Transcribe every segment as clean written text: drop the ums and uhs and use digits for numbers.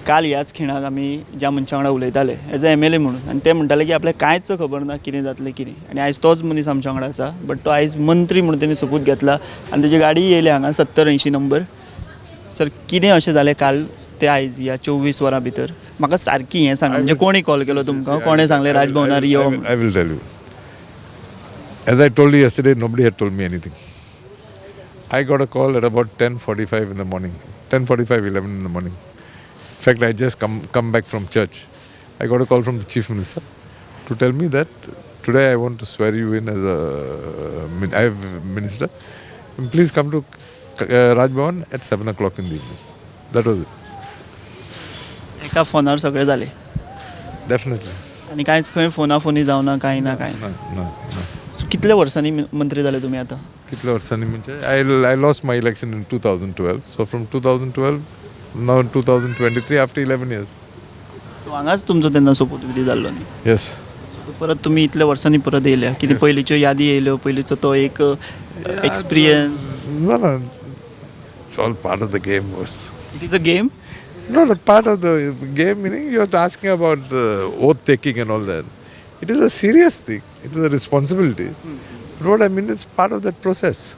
काल ह्याच खिणाक आमी ज्या मनशा वांगडा उलयताले एज अ एमएलए म्हणून आनी ते म्हणटाले की आपल्याक कांयच खबर ना कितें जातलें कितें आनी आयज तोच मनीस आमच्या वांगडा आसा, बट तो आयज मंत्री म्हणून तेणी सोपूत घेतला आनी तेजी गाडी येयल्या हांगा 70-80 नंबर. सर, कितें अशें जालें काल ते आयज ह्या 24 वरां भितर? म्हाका सारकी हें सांगा, म्हणजे कोणी कॉल केलो तुमकां, कोणें सांगलें राजभवनार यो? I will tell you. As I told you yesterday, nobody had told me anything. I got a call at about 10:45 in the morning, 10:45, 11 in the morning. In fact, I just come back from church. I got a call from the Chief Minister to tell me that today I want to swear you in as a I have minister. And please come to Raj Bhavan at 7 o'clock in the evening. That was it. एका फोनार सगळें जालें? Definitely. आनी कांयच खंय फोना फोनी जावना, कांय ना, कांय ना? No. सो कितल्या वर्सांनी मंत्री जाले तुमी आतां? कितल्या वर्सांनी म्हणजे I lost my election in 2012, so from 2012, now 2023, after 11 years. So हांगाच तुमचो तेन्ना सोपूतविधी जाल्लो न्ही? येस. सो परत तुमी इतल्या वर्सांनी परत येयल्या, कितें पयलींच्यो यादी येयल्यो, पयलींचो तो एक एक्सपिरियन्स? ना, it's all part of the game, boss. It is a game? No, no, part of the game meaning you are asking about oath taking and all that. It is a serious thing. It is a responsibility. But what I mean, it's part of that process.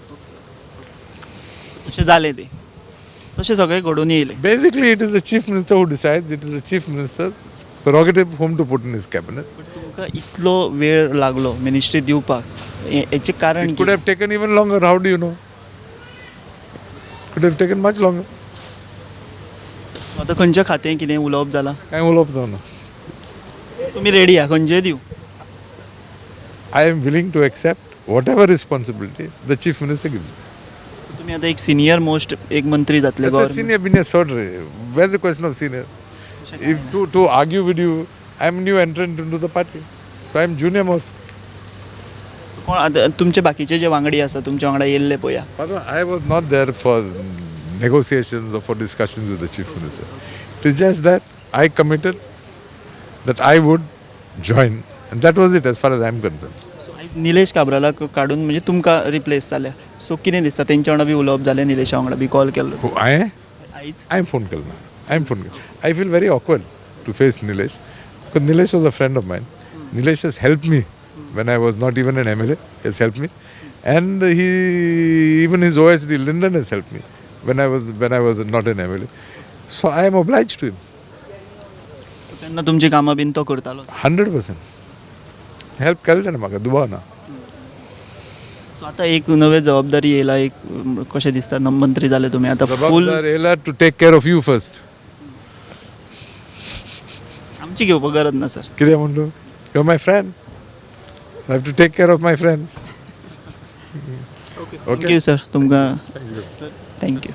तशें जालें तें, तशें सगळें घडून येयलें. Basically, it is the Chief Minister who decides. It is the Chief Minister's prerogative whom to put in his cabinet. But तुमकां इतलो वेळ लागलो मिनिस्ट्री दिवपाक, हेचें कारण It could have taken even longer. How do you know? Could have taken much longer. कितें? आतां खंयच्या खातें कितें उलोवप जालां? कांय उलोवप जावना. तुमी रेडी आहा खंयचें दिवं? I am willing to accept whatever responsibility the Chief Minister gives. So तुमी आतां एक सिनियर मोस्ट एक मंत्री जातले The government. Senior veneer sort ray. Where's the question of senior? If to argue with you, I'm new entrant into the party. So I'm junior most. कोण आतां तुमचे बाकीचे जे वांगडी आसा तुमच्या वांगडा येयल्ले पळया? Padma, I was not there for negotiations or for discussions with the Chief Minister. It is just that I committed that I would join, and that was it as far as I'm concerned. So आयज निलेश काब्रालाक काडून म्हणजे तुमकां replace जाल्या, so कितें दिसता? तेंच्या वांगडा बी उलोवप जालें, निलेशा वांगडा बी कॉल केल्लो? Who, I? आयज. I'm phone केला. I'm phone केला. I feel very awkward to face Nilesh because Nilesh was a friend of mine. Nilesh has helped me when I was not even an MLA. He has helped me, and he even his OSD Lyndon has helped me when I was not an MLA. So I am obliged to him. तेन्ना तुमची कामां बीन तो करतालो? 100%. Help केलें ताणें म्हाका, दुबाव ना. सो आतां एक नवे जबाबदारी येयला, एक कशें दिसता, मंत्री जाले तुमी आतां फूल? जबाबदार येयला to take care of you first. आमची घेवपाक गरज ना सर. कितें म्हण तूं? You are my friend, so I have to take care of my friends. Thank you sir, तुमकां thank you.